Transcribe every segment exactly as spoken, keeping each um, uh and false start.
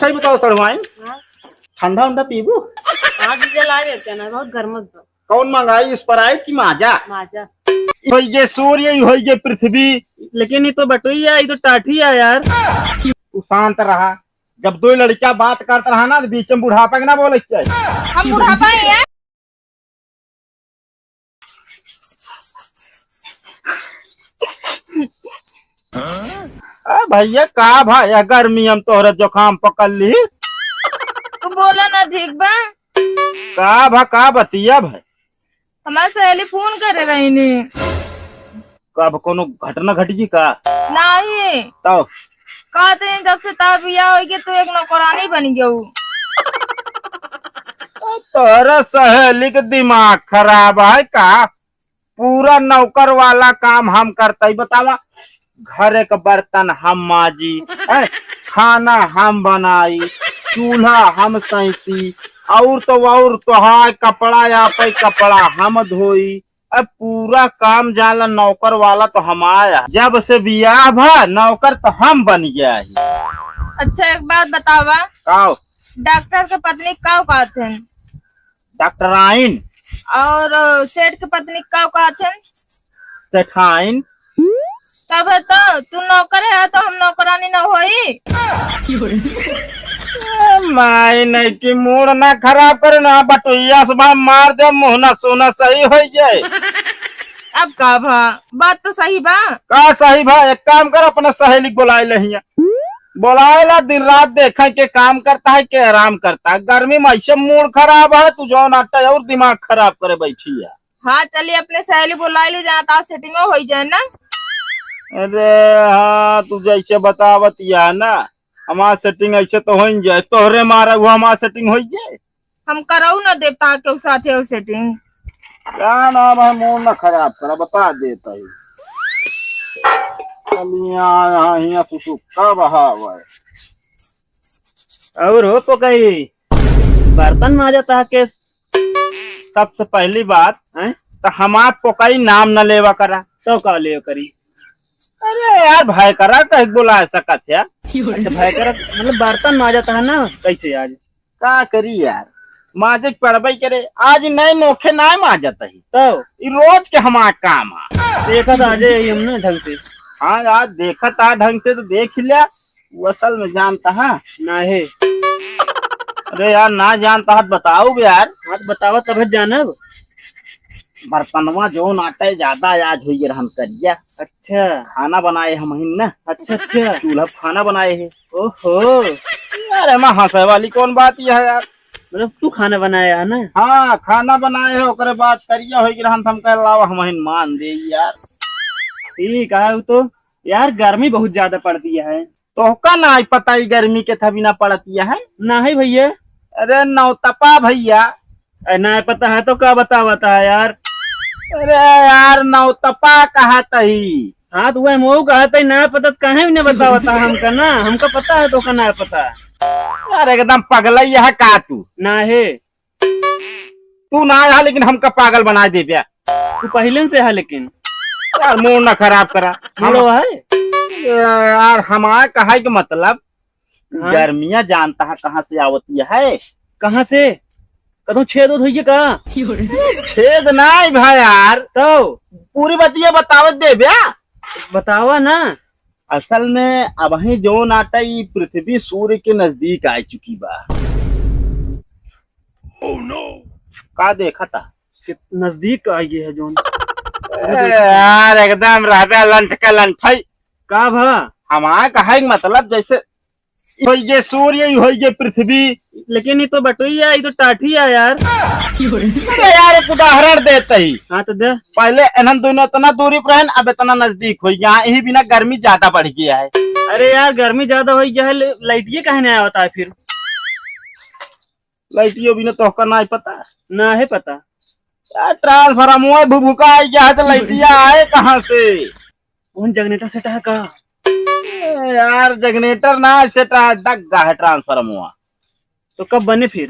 सही बताओ सड़वाइन, हाँ। ठंडा उंडा पीबू? हाँ जीजा, ला देते ना, बहुत गर्म बा। कौन मंगाई, स्प्राइट की माजा? माजा। होइगे सूर्य, होइगे पृथ्वी। लेकिन ये तो बटुई है, ये तो टाठी है यार। तू शांत रहा। जब दो लड़का बात करत रहा ना, तो बीच में बुढ़ापा के ना बोले के चाही। हम बुढ़ापा है यार। ए भैया, का भा, गर्मी हम तोहरे जुकाम पकड़ ली। तू बोला ना, ठीक बा? का भा, का बतिया भा? हमार सहेली फोन करे रही ने। कब कोनो घटना घट गई का? नहीं। तब? कहते हैं जब से तार बियाह होइगे तू एक नौकरानी बन गयू। तोहरा सहेली के दिमाग खराब है का? पूरा नौकर वाला काम हम करते ही बतावा। घर के बर्तन हम माजी, हैं? खाना हम बनाई, चूल्हा हम सैती, और तो और तोहार कपड़ा या पे कपड़ा हम धोई। अब पूरा काम जाला नौकर वाला तो हमारा। जब से बियाह भा नौकर तो हम बन गया है। अच्छा, एक बात बतावा। काव? डॉक्टर के पत्नी काव कहत हैं? डॉक्टराइन। और, अ, सेठ के पत्नी काव कहत हैं? सेठाइन। तब तो तू नौकर है तो हम नौकरानी न होई। ए, माई नहीं की मूड ना खराब करे ना, बटुइया से बा मार दे, मुंह ना सोना सही हो जाए। अब का भा, बात तो सही बा। का सही भा? एक काम कर, अपना सहेली के बोलाए ले हियां। बोलाए ला, दिन रात देखे के काम करता है, के आराम करता है। गर्मी में ऐसे मूड खराब है, तू जौन आटा और दिमाग खराब करे बैठी है। हाँ, चलिए अपने सहेली बोलाए ली, जहाँ तहाँ सेटिंगो हो जाए ना। अरे हाँ, तू जैसे बतावत या ना, हमार सेटिंग ऐसे तो हो ही जाए, तोहरे मारा हुआ हमार सेटिंग हो जाए। हम करऊ न देब तहां केहू साथे और सेटिंग। का नाम है, मूड न खराब करा, बता देता ही। चलिया यहाँ हिया सुसु का बहाव है। और हो पोकई, बर्तन माजत है के? सबसे पहली बात, हैं? तो हमार पोकई नाम न लेवा करा। तो का लेवा करी? अरे यार, भाई करा कह के बोला सकत है। अच्छा, भाई करा, मतलब बर्तन माजत है ना, कैसे आज? का करी यार, माजे के पड़बे करे। आज नए नोखे ना माजत ही, तो ई रोज के हमार काम है। देखत आ जाए हम ना ढंग से। हाँ यार, देखत आ ढंग से तो देख ही लिया। वो असल में जानता है? ना है। अरे यार, ना जानता है तो बताओ बे यार। हाँ, तो बतावा तब जानब। बर्तनवा जौन आटे ज्यादा आज हुई रहन करिया। अच्छा। खाना बनाए हम हिन ना। अच्छा, अच्छा। चूल्हा पे खाना बनाए है। ओहो। यार, एमा हंसे वाली कौन बात यह है यार? मतलब तू खाना बनाया है ना? हाँ, खाना बनाए है, ओकरे बाद करिया हो गिरहन, हम कह लावा हम हिन मान दे यार। ठीक है, वो तो यार गर्मी बहुत ज्यादा पड़ती है। तोहका ना पता ही गर्मी के था बिना पड़ती है? ना है भैया। अरे नौतपा भैया। अरे ना पता है तो का बतावता है यार? अरे यार, नौतपा कहा तही। हाँ, तो वह मोऊ कहा तही, ना पता तो काहे भी नहीं बतावता हमका ना, हमका पता है तो का ना पता। यार एकदम पगला ही है का तू? ना है। तू ना आया लेकिन हमका पागल बना दे बे। तू पहले से है लेकिन। यार मूड ना खराब करा। मूड हम है? यार हमारा कहा के मतलब हाँ? गर्मियाँ जानता है कहाँ से आवती है? कहाँ से? कतहूँ छेद उद होइए का? छेद नाई भाई यार। तो? पूरी बतिया बतावत दे बे। बतावा ना। असल में अबहीं जौन आटा ई पृथ्वी सूर्य के नजदीक आ चुकी बा। Oh no! का देखा था? कि नजदीक आ गई है जौन। ए यार एकदम रहबे लंठ के लंठई। का भा? हमार कहे के मतलब जैसे होइगे सूर्य, होइगे पृथ्वी। लेकिन ये तो बटुई है, ये तो टाठी है यार। अरे यार, एक उदाहरण देते ही। हाँ तो दे। पहले इन्हन दोनों इतना दूरी पर रहन, अब इतना नजदीक हो गया, यही बिना गर्मी ज्यादा बढ़ गया है। अरे यार, गर्मी ज्यादा हो गया है, ले-, लाइटिये काहे नहीं आवता है फिर? लाइटियो बिना तोहका ना पता? ना है पता। यार, ट्रांसफार्मर भुभुका आई गया है, तो लाइटिया आए कहाँ से? कौन जनरेटर सेट है का? ए यार, जनरेटर ना सेट है, दग गा है ट्रांसफार्मर। तो कब बने फिर?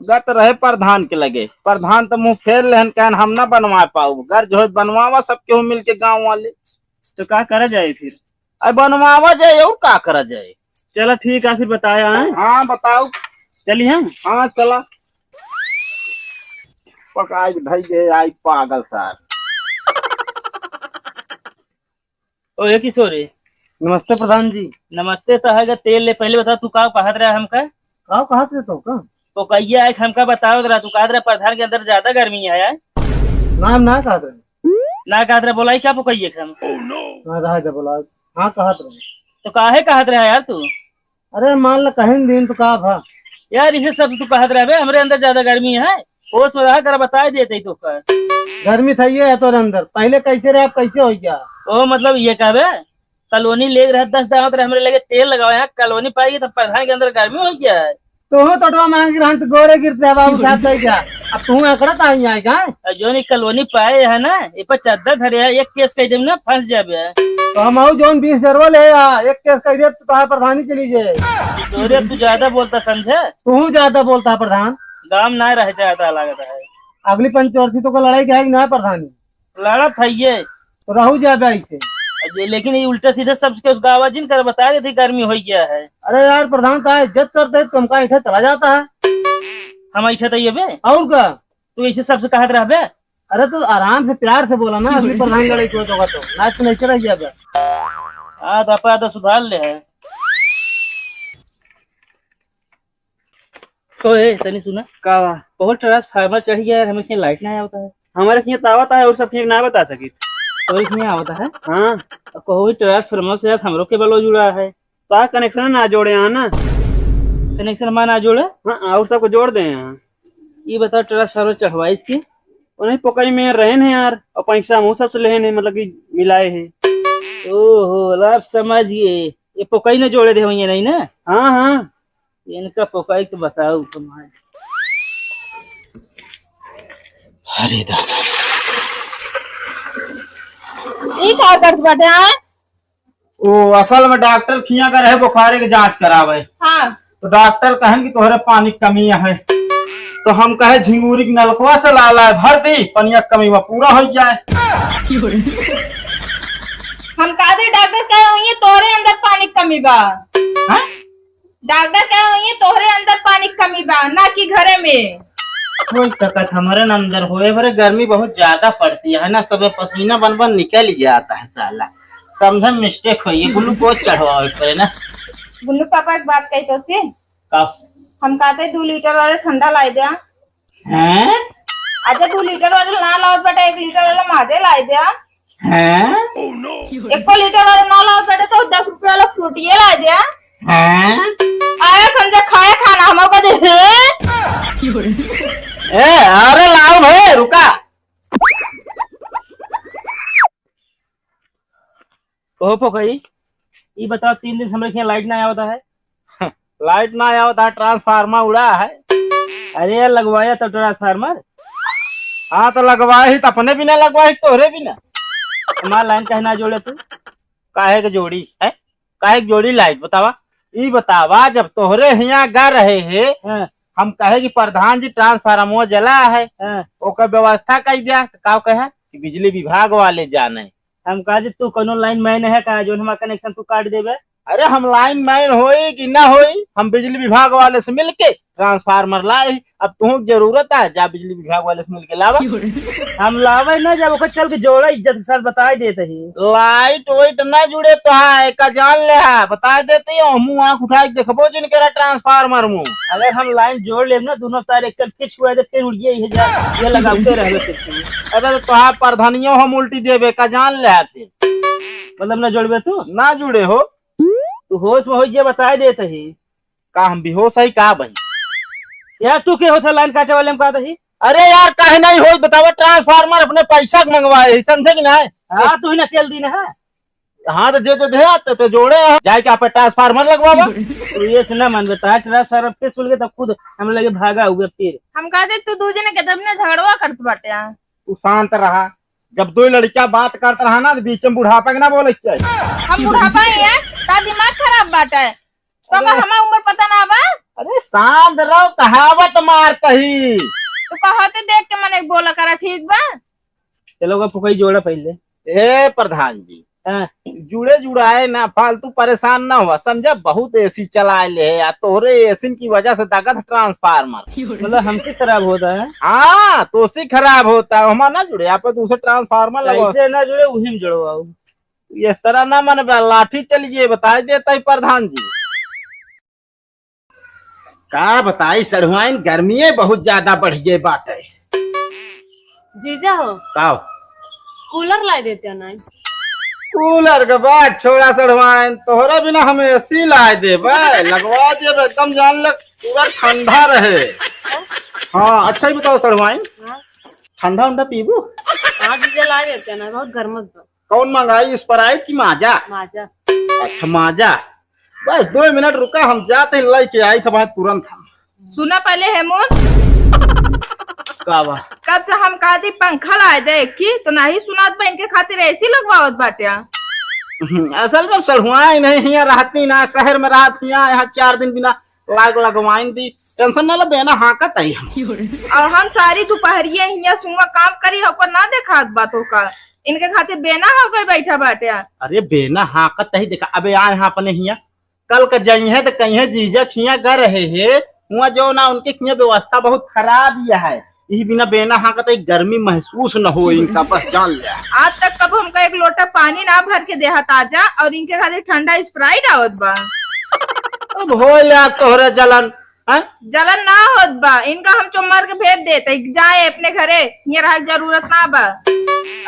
गत रहे प्रधान के लगे, प्रधान तो मुँह फेर लेहन, कहन हम ना बनवा पाऊ, घर जो है बनवावा सब केहू मिल के गाँव वाले। तो का करा जाए फिर? अब बनवावा जाए और का करा जाए? चला ठीक है, फिर बताया है। हाँ, बताओ। चली हम? हाँ, चला। पकाई के धई दे, आई पागल सार। ओ, ए किशोरी। नमस्ते प्रधान जी। नमस्ते तो है, तेल ले, पहले बता, तू का कहत रहा हमका? का कहत रहे तो का? तो कहिया एक हमका बताओ जरा, तू कहत रहा प्रधान के अंदर ज्यादा गर्मी है यार। ना, ना कहत रहे। ना कहत रहा, बोलाई का पकइए हम? ना रहा जा बोला। हाँ, कहत रहे। तो काहे कहत रहा यार तू? अरे मान ल कहीं दिन तो का भा। यार इसे सब तू कहत रहबे, हमरे अंदर ज्यादा गर्मी है। होश में रहा कर, बताए देते ही तो कर। गर्मी था ये है तोरे अंदर, पहले कैसे रहे, अब कैसे हो गया? ओ मतलब ये कहबे, कॉलोनी ले रहे दस दावत रहे, हमरे लगे तेल लगाओ, यहाँ कॉलोनी पाई तो प्रधान के अंदर गर्मी हो गया है। तोहू टोटवा मांग के रहन तो गोरे गिरते बाबू साहब, लई जा। अब तू एकड़ा ताई आए का? और जो नहीं कॉलोनी पाए है ना, ये पर चद्दर धरे है, एक केस कह देम ना, फंस जाबे। तो हम आऊ जोन बीस जरवा ले आ, एक केस कह दे तो तोहार प्रधानी चली जाए। किशोरी, तू ज्यादा बोलता समझे? तू ज्यादा बोलता है प्रधान। गांव ना रह ज्यादा लागत है। अगली पंचवर्षी तो को लड़ाई के है कि ना प्रधानी? लड़त है ये। तो रहू ज्यादा इसे। अरे, लेकिन ये उल्टा सीधा सबके उस गावा जिन कर बता देते गर्मी हो गया है। अरे यार प्रधान का इज्जत करते हैं, तुमका इसे चला जाता है। हम ऐसे तो ये बे। और का? तू ऐसे सबसे कहत रहबे? अरे तो आराम से प्यार से बोला ना, अगली प्रधान लड़ाई को तो, तो ना तो नहीं चला गया बे। हाँ, तो अपना तो सुधार ले है। तो ए, तनी सुना। का बा? बहुत transformer चढ़ गया है, हमें इसमें light ना आवता है। हमारे इसमें तो आवता है और सब ठीक ना बता सकी। तो इसमें आवता है? हाँ। तो कोई transformer से हमरो cable जुड़ा है। तो आ connection ना जोड़े यहाँ ना। Connection में ना जोड़े? हाँ, और सबको जोड़ दे यहाँ। ये बताओ transformer चढ़वाई इसकी? उन्हें पोकई में रहन है यार, और पैसा मुँह सबसे लेहन है, मतलब कि मिलाए है। ओहो, अब समझ गए। ये पोकई ने जोड़े दे होइए नहीं ना? हाँ, हाँ। इनका पोकाई तो बताओ तुम्हारे। अरे दादा। ई का करत बाटे, हाँ? ओ, असल में डॉक्टर खिया का रहे बुखारे के जांच करावे। हाँ। तो डॉक्टर कहन कि तोहरे पानी की कमी है। तो हम कहे झिंगुरी के नलकवा से ला ला भर दी, पनिया की कमी वह पूरा हो जाए। हम कहा थे डॉक्टर कहे होइए तोहरे अंदर पानी की कमी बा। हाँ? डॉक्टर कहे होइए तोहरे अंदर पानी की कमी बा, ना कि घरे में। हो सकत हमारे न अंदर होए, बरे गर्मी बहुत ज्यादा पड़ती है ना, सब पसीना बन बन निकल ही जाता है साला। समझे mistake होइए, glucose चढ़वावे पड़े ना। गुल्लू पापा एक बात कही तो सी। का? हम कहते दो लीटर वाले ठंडा लाई दे। हैं? अच्छा, दो लीटर वाले ना लाओ बेटा, एक लीटर वाला माजे लाई दे। हैं? एको लीटर वाला ना लाओ बेटा, तो दस रुपये वाला फ्रूटिये लाई दे। हैं? अरे संजय, खाए खाना हमको दे। ए, अरे लाओ भाई, रुका। ओहो पोखई, ई बताओ, तीन दिन से हमरे यहाँ लाइट ना आवता है। लाइट ना आवता है, ट्रांसफार्मर उड़ा है। अरे यार, लगवाया तो ट्रांसफार्मर। हाँ, तो लगवाए ही तो अपने बिना लगवाए ही, तोहरे बिना। हमार लाइन काहे ना जोड़े तू? काहे के जोड़ी है? काहे के जोड़ी लाइट बतावा? ई बतावा, जब तोहरे हियाँ गा रहे है, हाँ। हम कहे कि प्रधान जी ट्रांसफार्मर जला है, हाँ। ओकर व्यवस्था कई दिया, तो का कहे कि बिजली विभाग वाले जाने। हम कहा जी, तू कौनो लाइन मैन है का, जो हमारा कनेक्शन तू काट देबे? अरे, हम लाइन मैन होई कि ना होई, हम बिजली विभाग वाले से मिलके ट्रांसफार्मर लाई। अब तुहूँ जरूरत है, जा बिजली विभाग वाले से मिलके लावा। हम लावे ना, जब ओकर चल के जोड़ा, इज्जत के साथ बताई देत ही। लाइट वाइट ना जुड़े तो है, का जान ले है, बताई देत ही, हमू आँख उठाए के देखबो जिन करा ट्रांसफार्मर मुँह। अगर हम लाइन जोड़ लेब ना, दोनों तार एक फिक्स हुआ दे, फिर उड़िए ये जा, ये लगाते रहबे फिर तू। अरे, तो तोहार प्रधानियों हम उल्टी देबे, का जान ले है ते। मतलब ना जोड़बे तू? ना जुड़े हो। तू होश में हो, ये बताई देत ही। का हम बेहोश है का भाई? यार, तू के होता लाइन काटे वाले में कहत ही? अरे यार, काहे नहीं होई बतावा, ट्रांसफार्मर अपने पैसा के मंगवाए ही, समझे कि नहीं? हाँ, तू ही ना तेल दी ना है। हाँ, तो जे दे दे, तो, तो जोड़े हैं। जाए के आप ट्रांसफार्मर लगवावा। तू ये से ना मन बता, ट्रांसफार्मर पे सुन के तब खुद हम लगे भागा हुए फिर। हम कहा दे, तू दू जने के तब ने झगड़वा करत बाटे। तू शांत रहा। जब दो लड़कियां बात करत रहा ना, तो बीच में बुढ़ापा के ना बोले के चाहिए। हम बुढ़ापा ही है, का दिमाग खराब बाटे? तो का अरे। हमार उम्र पता ना बा? अरे शांत रहो, कहावत मारत ही। तो कहाते देख के मने बोला करा, ठीक बा? चलो का फुकई जोड़ा पहले। ए प्रधान जी, हाँ। जुड़े जुड़ाए ना, फालतू परेशान ना हुआ, समझा? बहुत एसी चलाए ले है यार, तोहरे एसी की वजह से दगत ट्रांसफार्मर। मतलब हमसे खराब होता है? हाँ, तोसे खराब होता है, हमारा ना जुड़े, आप दूसरे ट्रांसफार्मर लगवा। ऐसे ना जुड़े, वही में जुड़वाओ। इस तरह ना मन बा, लाठी चलिए, बताए देता ही प्रधान जी। का बताई सढ़ुआइन, गर्मिये बहुत ज्यादा बढ़ गए बाटे। जीजा हो। का हो? कूलर लाए देते ना। कूलर के बात छोड़ा सढ़ुआइन, तोहरे बिना हम एसी लाए देबे, लगवा देबे, एकदम जान ले पूरा ठंडा रहे। हाँ, अच्छा ही बताओ सढ़ुआइन, हाँ? ठंडा उंडा पीबू? हाँ जीजा, लाए देते ना, बहुत गर्मत बा। कौन मंगाई, स्प्राइट की माजा? माजा। अच्छा, माजा। बस दो मिनट रुका, हम जाते हैं, लेके आई था वहाँ तुरंत हम। सुना पहले हेमून। का बा? कब से हम कहा थी पंखा लाए दे, कि तो नहीं सुनात बा, इनके खातिर एसी लगवावत बाटे। हम्म, असल में सढ़ुआइन नहीं हियाँ रहती ना, शहर में रहत हियाँ, यहाँ चार दिन बिना लाग लगवाइन दी, टेंशन ना ले, बेना हाँकत आई हम। और हम सारी दोपहरिया हियाँ सुआ काम करी, ओकर ना देखात बा तोका। इनके खातिर बेना हो गए बैठा बाटे। अरे बेना हाँकत ही देखा, अबे आए हैं अपने हियाँ, कल का जइहे तो कहिए जीजा खिया गर रहे हे, हुआ जो ना उनके खिया व्यवस्था बहुत खराब ही है, यही बिना बेना हाँकत ही गर्मी महसूस न हो इनका, बस जान ले। आज तक कब हमका एक लोटा पानी ना भर के देहा ताजा, और इनके खातिर ठंडा स्प्राइट आवत बा। अब हो ले तोहरे जलन, हैं? जलन ना होत बा, इनका हम चुम्मार के भेज देते, जाए अपने घरे, ये रहा जरूरत ना बा।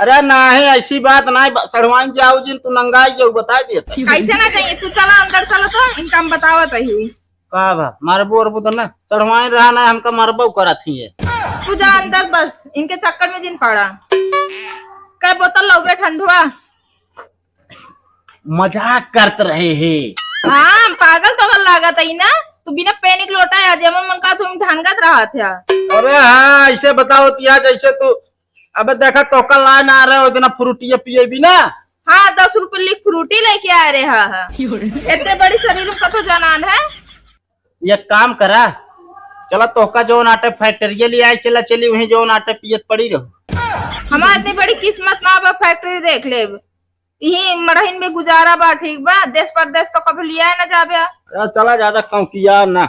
अरे नाही, ऐसी बात नाही बा, सढ़ुआइन जाओ जिन, तू नंगाई जाऊ, बता देता। कैसे ना चाहिए, तू चला अंदर चला तो, इनका हम बतावत ही। का बा, मारबो अरबो तो ना, सढ़ुआइन रहा ना, हमका मारबो करत ही है। तू जा अंदर बस, इनके चक्कर में जिन पड़ा। कै बोतल लौबे ठंडुआ? मजाक करत रहे हे। हाँ, पागल तो लागत है ना, तू बिना पेनिक लोटा या जेमन मन का तुम ढंगत रहा था। अरे हाँ, ऐसे बताओ तिया जैसे तू, अबे देखा तोका ला ना रहे हो इतना फ्रूटी पिए भी ना। हाँ, दस रुपये ली फ्रूटी लेके आ रहे हा, हा। इतने बड़ी शरीर में कतो जनान है। एक काम करा, चला तोहका जौन आटे फैक्ट्रिये ले आए, चला चली वहीं जौन आटे पियत पड़ी रहो। हमार इतनी बड़ी किस्मत ना बा फैक्ट्री देख लेब। यही मड़हिन में गुजारा बा, ठीक बा, देश परदेश तो कभी लिया ना जाबे। चला ज्यादा कौकिया ना।